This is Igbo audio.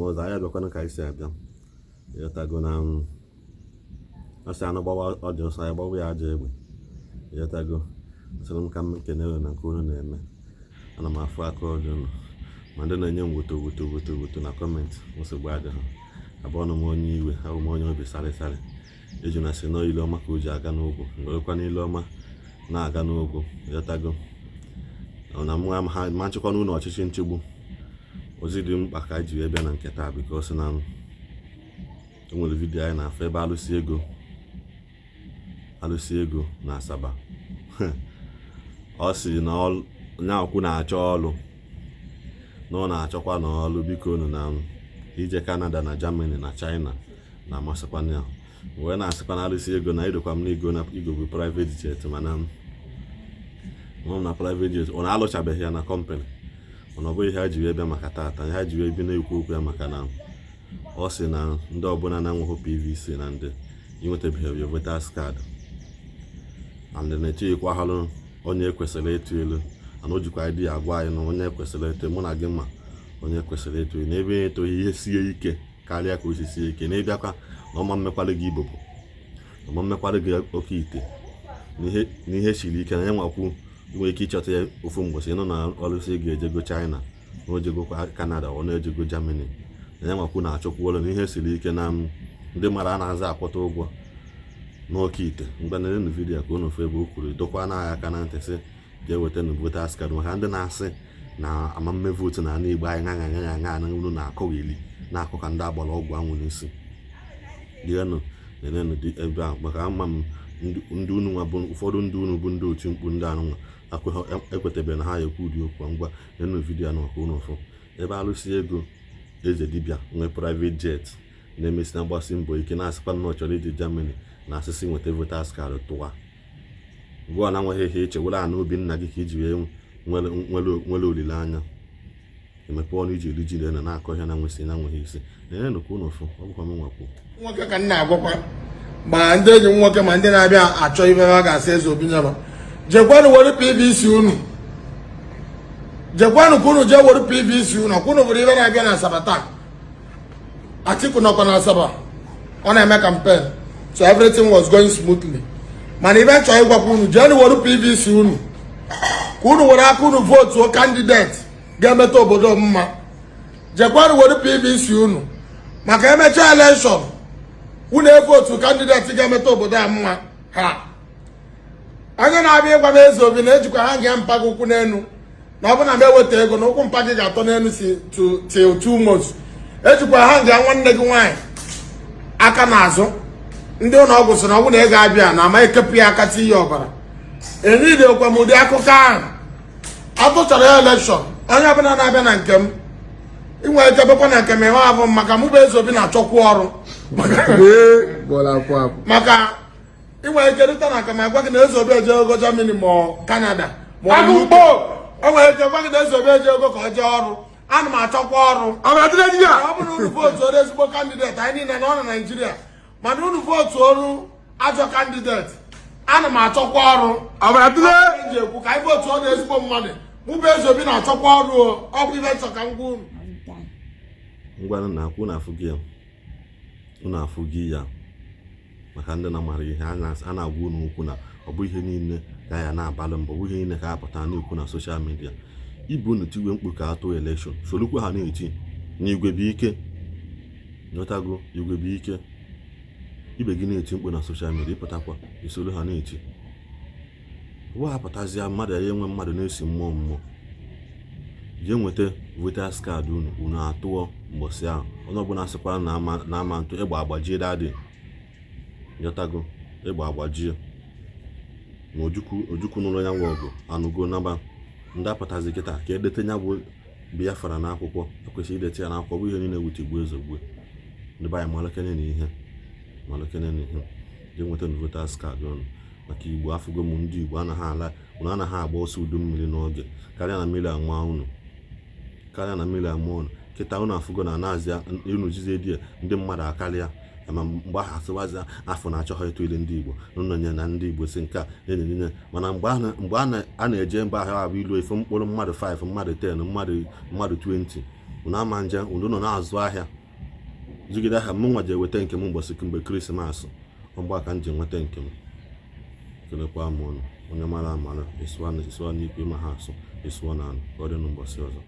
ọzọ. Anyị abịakwana ka anyị si abịa. Ịghọtago na asị anụ gbawa ọjọ ọsọ, anyị gbawa ya ajọ egbe. Ịghọtago, asịrị m ka m kene unu na nke unu na-eme. Ana m afụ aka ọjọọ unu, ma ndị na-enye m woto woto woto woto na comment. Nsogbu adịghị. Abụọ m onye iwe, abụ m onye obi sarị sarị. Eju na si nọ ile ọma ka o ji aga n'ugwu, werekwa n'ile ọma na-aga n'ugwu. Ịghọtago na mụ ha ma nchịkwa n'ụlọ ọchịchị nchegbu. Ozi dị mkpa ka anyị ji wee bịa na nke taa, because na e nwere video anyị na-afụ ebe alụsị ego, alụsị ego na Asaba. Ọ sị na nyakwụ na-achọ ọlụ, na ọ na-achọkwa na ọlụ. Biko unu, na ije Canada na Germany na China na-amasịkwana ya. Wee na-asịkwa na alụsị ego na idokwa m n'igo na igo bụ private jet, mana nwa m na private jet ọ na-alụchabeghị ya na company. Mana ọ bụghị ihe ha ji wee bịa maka taata. Ihe ha ji wee bi na-ekwu okwu ya, maka na ọ sị na ndị ọbụla na-enweghị PVC na ndị inwetabeghị your voters card and na-echeghịkwa halụ onye ekwesịrị ịtụ ilu. Ana o jikwa ID agwa anyị na onye ekwesịrị ịtụ, mụ na gị ma onye kwesịrị ịtụ ilu n'ebe etoghị ihe sie ike karịa ka o si sie ike na ịbịakwa na ọma mmekwalụ gị ibobo, ọma mmekwalụ gị oke ite na ihe siri ike na ya nwakwu nwere ike ịchọta ya ofu mgbọsị. Ịnụ na ọlụsị ga-ejego China, na ojegokwa Canada, ọ na-ejego Germany, na ya nwakwu na-achọkwu ọrụ na ihe siri ike na ndị mara a na-aza akwụta ụgwọ n'oke ite. Mgbanelu video ka unu fụ ebe o kwuru dokwa na aka na ntị sị ga-eweta na voters card maka ndị na-asị na amamme vote na ala Igbo anyị ṅa ṅa ṅa ṅa na unu na-akọgheli na-akụ ka ndị agbara ọgwụ anwụ n'isi. Dịanụ nenenụ dị ebe ahụ, maka ama m ndị unu nwa bụ ụfọdụ ndị unu bụ ndị oti mkpu, ndị anụnwa ekwetebe na ha ekwu ụdị okwu a. Ngwa, nenụ video anụ ka unu fụ ebe alụsị ego, eze dibịa nwee private jet, na-emesi na mgbasi mbọ ike, na-asịkwa na ọ chọrọ ije Germany na asịsị nweta voters card tụwa gụọ na nweghị ihe iche were ana obi nna gị ka iji wee nwere olileanya emepe ọnụ iji eri ji na na-akọ ihe na nwesị na nweghị isi. Na-enyenụ ka unu fụ. Ọ bụkwa m nwakwu. Nwoke ka m na-agwakwa, ma ndị enyi m nwoke, ma ndị na-abịa achọ ife ha ga-asị eze obi nyere, jekwanụ were PVC unu, jekwanụ ka unu jee were PVC unu. Ọkwa unu bụrụ ife na-abịa na Asaba taa. Atiku nọkwa na Asaba, ọ na-eme campaign, so everything was going smoothly. Mana ife chọọ ịgwakwa unu, jeenụ were PVC unu ka unu were aka unu votuo candidate ga-emeta obodo mma. Jekwanụ were PVC unu maka emechaa election, unu evotu candidate ga-emeta obodo a mma. Ha onye na-abịa ịgwa m, eze obi na-ejikwa ha ga mpa gị ụkwụ n'elu, na ọ bụ na m eweta ego na ụkwụ mpa gị ga-atọ n'elu si till 2 months. Ejikwa ha nga nwanne gị nwaanyị aka n'azụ. Ndị ụlọ ọgwụ sị na ọ bụ na ego abịa na ama ekepụ ya aka ti ya ọbara. Enidekwa m ụdị akụkọ ahụ atụchara ya. Election, onye ọbụla na-abịa na nke m, ị nwere ike bịakwa na nke m ịma abụ m, maka mụ bụ eze obi na-achọkwu ọrụ. Maka ị nwere ike rute na nke m, agwa gị na eze obi eje ego Germany ma ọ Canada ma ọ UK. O nwere ike gwa gị na eze obi eje ego ka ọ jee ọrụ. Ana m achọkwa ọrụ. Ọ bụrụ unu votu ọrụ ezigbo candidate, anyị niile nọ na Naijiria, mana unu votu ọrụ ajọ candidate, ana m achọkwa ọrụ. Ji ekwu ka anyị votu ọrụ ezigbo mmadụ. Mụ bụ eze obi na-achọkwa ọrụ o. Ọ bụ ibe nchọ ka m gwa unu. Ngwanụ, na akwụ na-afụ gị ya, unu afụ gị ya. Maka ndị na-amara ihe a na-agwa unu okwu, na ọ bụ ihe niile ka ya na-abalị mbọ, ọ bụ ihe niile ka a pụta na-ekwu na social media. Ibu unu tiwe mkpu ka atụ election, solukwa ha na-eti na igwe bụ ike. Nyọtago, igwe bụ ike. Ibe gị na-eti mkpu na social media, ịpụtakwa isoro ha na-eti. Wapụtazịa mmadụ ya enwe mmadụ na-esi mmụọ mmụọ. Jee nweta voters card unu, unu atụọ mbọsị ahụ. Onye ọbụla sịkwara na ama ntụ egbe agbajie dadị. Nyọtago, egbe agbajie na ojukwu ojukwu nụrụ ya nwa ọgụ anụgo naba. Ndị apụtazi kịta ka edete ya bụ Biafra n'akwụkwọ, ekwesịrị idete ya n'akwụkwọ. Bụ ihe niile wutigbuo ezogbue ndị be anyị. Malụkene na ihe, malụkene na ihe. Jee nweta na voters card unu. Maka Igbo, afụgo m ndị Igbo anaghị ala, unu anaghị agba ọsọ udu mmiri n'oge karịa na mmiri ama unu, karịa na mmiri ama unu. Kịta unu afụgo na anazi unu jizie die ndị mmadụ akarịa. Ma mgbe ahụ asịwazi afọ na-achọ ha ịtụ ile ndị Igbo nnọnye na ndị Igbo si nke a na-enye, mana mgbe a na-eje mba ahụ abụ ilu efe mkpụrụ mmadụ 5, mmadụ 10, mmadụ 20. Unu ama nje, unu nọ na-azụ ahịa, zụgide ahịa. Mụ nwa ji eweta nke m mgbọsị mgbe Krismas mgbe ka m ji nweta nke m. Kelekwa m ụnụ. Onye mara amara, ịsụọ n'ikwe ma ha asụ, ịsụọ na anụ. Ka ọ dị n'ụbọchị ọzọ.